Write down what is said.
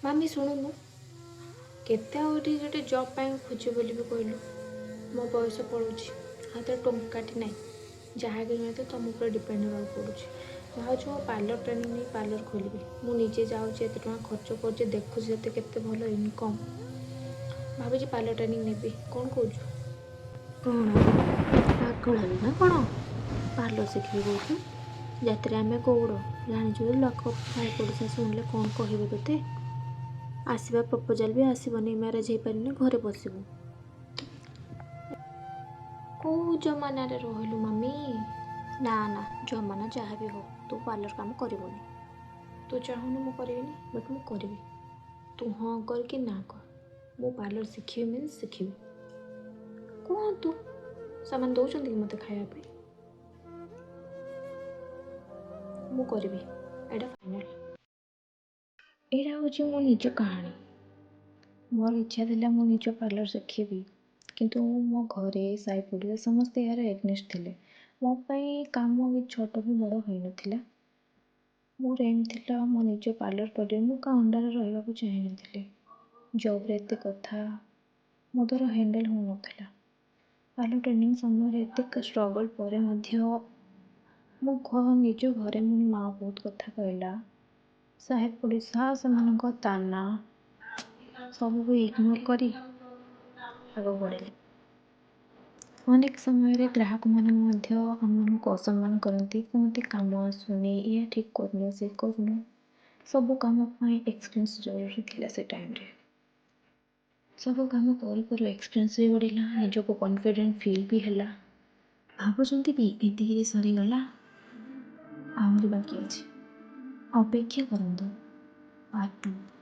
ମାମି ଶୁଣୁନୁ, କେତେ ଆଉ ଏଠି ଗୋଟେ ଜବ୍ ପାଇଁ ଖୋଜି ବୁଲିବି କହିଲୁ? ମୋ ବୟସ ପଳଉଛି, ହାତରେ ଟଙ୍କାଟି ନାହିଁ। ଯାହା କି ତ ତୁମ ଉପରେ ଡିପେଣ୍ଡ ହେବାକୁ ପଡ଼ୁଛି। ଭାବୁଛି ମୁଁ ପାର୍ଲର ଟ୍ରେନିଂ ନେଇ ପାର୍ଲର ଖୋଲିବି। ମୁଁ ନିଜେ ଯାଉଛି, ଏତେ ଟଙ୍କା ଖର୍ଚ୍ଚ କରୁଛି, ଦେଖୁଛି ସେତେ କେତେ ଭଲ ଇନକମ୍। ଭାବୁଛି ପାର୍ଲର ଟ୍ରେନିଂ ନେବି, କ'ଣ କହୁଛୁ? କ'ଣ ପାଗଳ ହେଲୁ ନା କ'ଣ? ପାର୍ଲର ଶିଖିବି କହୁଛୁ? ଜାତିରେ ଆମେ ଗଉଡ଼, ଜାଣିଛୁ ତ? ଲୋକ ସାହି ପଡ଼ିଶା ଶୁଣିଲେ କ'ଣ କହିବେ ତୋତେ? ଆସିବା ପ୍ରପୋଜାଲ୍ ବି ଆସିବନି, ମ୍ୟାରେଜ୍ ହେଇପାରିବନି, ଘରେ ବସିବୁ। କେଉଁ ଜମାନାରେ ରହିଲୁ ମାମି? ନା ନା, ଜମାନା ଯାହା ବି ହଉ, ତୁ ପାର୍ଲର କାମ କରିବୁନି। ତୁ ଚାହୁଁନୁ ମୁଁ କରିବିନି, ବଟ୍ ମୁଁ କରିବି। ତୁ ହଁ କର କି ନା କର, ମୁଁ ପାର୍ଲର ଶିଖିବି ମିନ୍ସ ଶିଖିବି। କୁହନ୍ତୁ, ସେମାନେ ଦେଉଛନ୍ତି କି ମୋତେ ଖାଇବା ପାଇଁ? ମୁଁ କରିବି, ଏଇଟା ଫାଇନାଲ୍। ଏଇଟା ହେଉଛି ମୋ ନିଜ କାହାଣୀ। ମୋର ଇଚ୍ଛା ଥିଲା ମୁଁ ନିଜ ପାର୍ଲର ଶିଖିବି, କିନ୍ତୁ ମୋ ଘରେ, ସାହି ପଡ଼ିଶା ସମସ୍ତେ ଏହାର ଏଗନେଷ୍ଟ ଥିଲେ। ମୋ ପାଇଁ କାମ ବି ଛୋଟ ବି ବଡ଼ ହୋଇନଥିଲା। ମୋର ଏମ୍ ଥିଲା ମୋ ନିଜ ପାର୍ଲର କରିବି। ମୁଁ କାହା ଅଣ୍ଡରରେ ରହିବାକୁ ଚାହିଁନଥିଲି। ଜବ୍ରେ ଏତେ କଥା ମୋ ଦ୍ୱାରା ହ୍ୟାଣ୍ଡେଲ୍ ହେଉନଥିଲା। ପାର୍ଲର ଟ୍ରେନିଂ ସମୟରେ ଏତେ ଷ୍ଟ୍ରଗଲ୍ ପରେ ମଧ୍ୟ ମୋ ନିଜ ଘରେ ମୋ ମା' ବହୁତ କଥା କହିଲା। ସାହି ପଡ଼ିଶା, ସେମାନଙ୍କ ତାନା ସବୁକୁ ଇଗ୍ନୋର କରି ଆଗକୁ ବଢ଼ିଲି। ଅନେକ ସମୟରେ ଗ୍ରାହକମାନେ ମଧ୍ୟ ଆମମାନଙ୍କୁ ଅସମ୍ମାନ କରନ୍ତି, କୁହନ୍ତି କାମ ଆସୁନି, ଏଇଆ ଠିକ୍ କରୁନୁ, ସେ କରୁନୁ। ସବୁ କାମ ପାଇଁ ଏକ୍ସପିରିଏନ୍ସ ଜରୁରୀ ଥିଲା ସେ ଟାଇମ୍ରେ। ସବୁ କାମ କରୁ କରୁ ଏକ୍ସପିରିଏନ୍ସ ବି ବଢ଼ିଲା, ନିଜକୁ କନଫିଡେଣ୍ଟ ଫିଲ୍ ବି ହେଲା। ଭାବୁଛନ୍ତି କି ଏତିକିରେ ସରିଗଲା? ଆହୁରି ବାକି ଅଛି, ଅପେକ୍ଷା କରନ୍ତୁ ପାର୍ଟ 2।